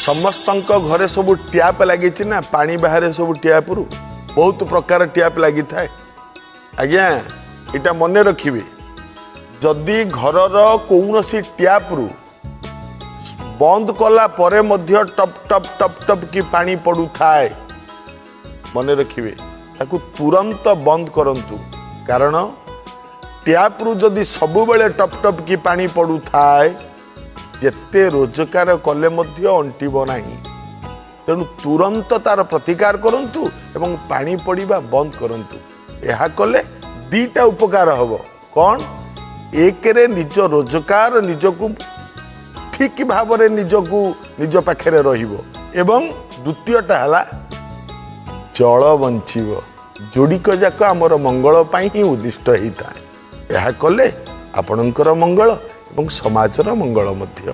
ସମସ୍ତଙ୍କ ଘରେ ସବୁ ଟ୍ୟାପ୍ ଲାଗିଛି ନା, ପାଣି ବାହାରେ ସବୁ ଟ୍ୟାପ୍ରୁ, ବହୁତ ପ୍ରକାର ଟ୍ୟାପ୍ ଲାଗିଥାଏ। ଆଜ୍ଞା ଏଇଟା ମନେ ରଖିବେ, ଯଦି ଘରର କୌଣସି ଟ୍ୟାପ୍ରୁ ବନ୍ଦ କଲା ପରେ ମଧ୍ୟ ଟପ୍ ଟପ୍ ଟପ୍ ଟପ୍ କି ପାଣି ପଡ଼ୁଥାଏ, ମନେ ରଖିବେ ତାକୁ ତୁରନ୍ତ ବନ୍ଦ କରନ୍ତୁ। କାରଣ ଟ୍ୟାପ୍ରୁ ଯଦି ସବୁବେଳେ ଟପ୍ ଟପ୍ କି ପାଣି ପଡ଼ୁଥାଏ, ଯେତେ ରୋଜଗାର କଲେ ମଧ୍ୟ ଅଣ୍ଟିବ ନାହିଁ। ତେଣୁ ତୁରନ୍ତ ତାର ପ୍ରତିକାର କରନ୍ତୁ ଏବଂ ପାଣି ପଡ଼ିବା ବନ୍ଦ କରନ୍ତୁ। ଏହା କଲେ ଦୁଇଟା ଉପକାର ହେବ। କ'ଣ? ଏକରେ ନିଜ ରୋଜଗାର ନିଜକୁ ଠିକ୍ ଭାବରେ ନିଜକୁ ନିଜ ପାଖରେ ରହିବ, ଏବଂ ଦ୍ୱିତୀୟଟା ହେଲା ଜଳ ବଞ୍ଚିବ। ଯୋଡ଼ିକ ଯାକ ଆମର ମଙ୍ଗଳ ପାଇଁ ହିଁ ଉଦ୍ଦିଷ୍ଟ ହେଇଥାଏ। ଏହା କଲେ ଆପଣଙ୍କର ମଙ୍ଗଳ ଏବଂ ସମାଜର ମଙ୍ଗଳ ମଧ୍ୟ।